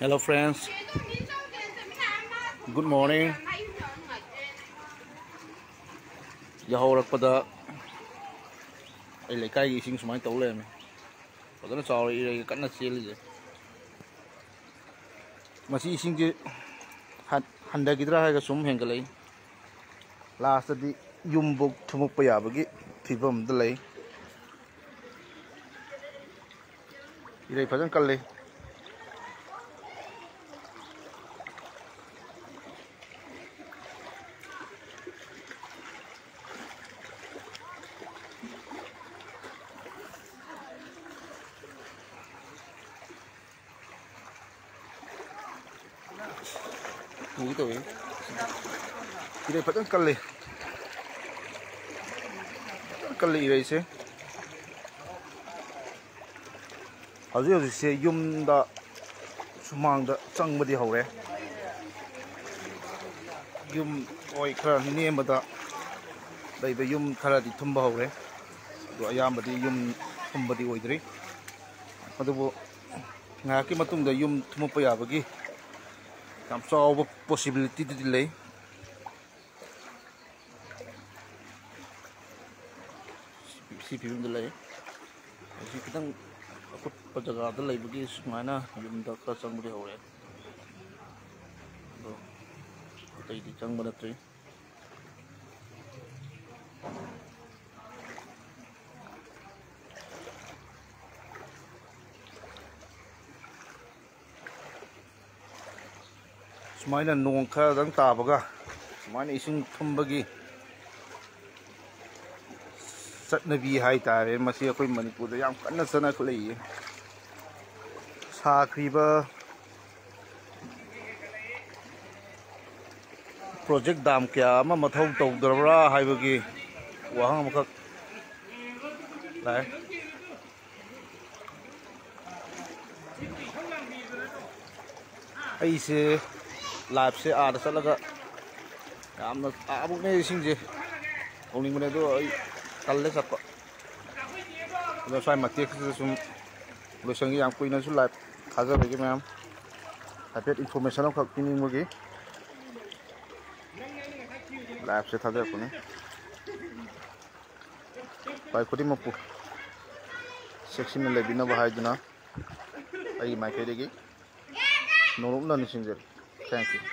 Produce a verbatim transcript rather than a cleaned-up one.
Hello friends, good morning. ꯌꯥꯍꯧꯔꯛꯄꯗ ꯑꯩ ꯂꯩꯀꯥꯏꯒꯤ ꯏꯁꯤꯡ ꯁꯨꯃꯥꯏꯅ ꯇꯧ ꯂꯩꯔꯝꯃꯦ꯫ ꯐꯖꯅ ꯆꯥꯎꯔꯦ, ꯏꯔꯩꯒ ꯀꯟꯅ ꯆꯦꯜꯂꯤꯁꯦ꯫ ꯃꯁꯤ ꯏꯁꯤꯡꯁꯦ ꯍꯟ-, ꯍꯟꯊꯈꯤꯗ꯭ꯔꯥ ꯍꯥꯏꯔꯒ ꯁꯨꯝ ꯍꯦꯟꯒꯠꯂꯛꯏ꯫ ꯂꯥꯁꯇꯗꯤ ꯌꯨꯝꯕꯨꯛ ꯊꯨꯝꯃꯛꯄ ꯌꯥꯕꯒꯤ ꯐꯤꯕꯝꯗ ꯂꯩ꯫ ꯏꯔꯩ ꯐꯖꯅ ꯀꯜꯂꯤ꯫ ꯎꯒꯦ ꯇꯧꯋꯦ꯫ ꯏꯔꯩ ꯐꯖꯅ ꯀꯜꯂꯤ꯫ ꯐꯖꯅ ꯀꯜꯂꯤ ꯏꯔꯩꯁꯦ꯫ ꯍꯧꯖꯤꯛ ꯍꯧꯖꯤꯛꯁꯦ ꯌꯨꯝꯗ ꯁꯨꯃꯥꯡꯗ ꯆꯪꯕꯗꯤ ꯍꯧꯔꯦ꯫ ꯌꯨꯝ, ꯍꯣꯏ, ꯈꯔ ꯅꯦꯝꯕꯗ ꯂꯩꯕ ꯌꯨꯝ ꯈꯔꯗꯤ ꯊꯨꯝꯕ ꯍꯧꯔꯦ꯫ ꯑꯗꯣ ꯑꯌꯥꯝꯕꯗꯤ ꯌꯨꯝ ꯊꯨꯝꯕꯗꯤ ꯑꯣꯏꯗ꯭ꯔꯤ꯫ ꯑꯗꯨꯕꯨ ꯉꯥꯏꯍꯥꯛꯀꯤ ꯃꯇꯨꯡꯗ ꯌꯨꯝ ꯊꯨꯝꯃꯛꯄ ꯌꯥꯕꯒꯤ ꯌꯥꯝ ꯆꯥꯎꯕ possibilityꯗꯨꯗꯤ ꯂꯩ꯫ ꯁꯤ ꯐꯤꯕꯝꯗ ꯂꯩ꯫ ꯍꯧꯖꯤꯛ ꯈꯤꯇꯪ ꯑꯀꯨꯠꯄ ꯖꯒꯥꯗ ꯂꯩꯕꯒꯤ ꯁꯨꯃꯥꯏꯅ ꯌꯨꯝꯗ ꯈꯔ ꯆꯪꯕꯗꯤ ꯍꯧꯔꯦ꯫ ꯑꯗꯣ ꯑꯇꯩꯗꯤ ꯆꯪꯕ ꯅꯠꯇ꯭ꯔꯤ꯫ ꯁꯨꯃꯥꯏꯅ ꯅꯣꯡ ꯈꯔꯗꯪ ꯇꯥꯕꯒ ꯁꯨꯃꯥꯏꯅ ꯏꯁꯤꯡ ꯊꯨꯝꯕꯒꯤ ꯆꯠꯅꯕꯤ ꯍꯥꯏꯇꯥꯔꯦ, ꯃꯁꯤ ꯑꯩꯈꯣꯏ ꯃꯅꯤꯄꯨꯔꯗ ꯌꯥꯝ ꯀꯟꯅ ꯆꯠꯅꯈꯠꯂꯛꯏ꯫ ꯁꯥꯈ꯭ꯔꯤꯕ ꯄ꯭ꯔꯣꯖꯦꯛ ꯗꯥꯝ ꯀꯌꯥ ꯑꯃ ꯃꯊꯧ ꯇꯧꯗ꯭ꯔꯕ꯭ꯔꯥ ꯍꯥꯏꯕꯒꯤ ꯋꯥꯍꯪ ꯑꯃꯈꯛ ꯂꯥꯛꯑꯦ꯫ ꯑꯩꯁꯦ liveꯁꯦ ꯑꯥꯗ ꯆꯠꯂꯒ ꯌꯥꯝꯅ ꯑꯥꯕꯨꯛꯅꯦ ꯏꯁꯤꯡꯁꯦ ꯇꯧꯅꯤꯡꯕꯅꯦ, ꯑꯗꯣ ꯑꯩ ꯇꯜꯂꯦ ꯆꯠꯄ꯫ ꯑꯗꯣ ꯁ꯭ꯋꯥꯏ ꯃꯇꯦꯛꯁꯤꯗ ꯁꯨꯝ ꯂꯣꯏꯁꯟꯒꯦ꯫ ꯌꯥꯝ ꯀꯨꯏꯅꯁꯨ live ꯊꯥꯖꯔꯣꯏꯒꯦ ꯃꯌꯥꯝ꯫ ꯍꯥꯏꯐꯦꯠ information ꯑꯃꯈꯛ ꯄꯤꯅꯤꯡꯕꯒꯤ live ꯁꯦ ꯊꯥꯖꯔꯛꯄꯅꯤ꯫ ꯚꯥꯏ ꯈꯨꯗꯤꯡꯃꯛꯄꯨ ꯆꯦꯛꯁꯤꯟꯅ ꯂꯩꯕꯤꯅꯕ ꯍꯥꯏꯗꯨꯅ ꯑꯩꯒꯤ ꯃꯥꯏꯀꯩꯗꯒꯤ ꯅꯣꯂꯨꯛꯅ ꯅꯤꯡꯁꯤꯡꯖꯔꯤ꯫ Thank you꯫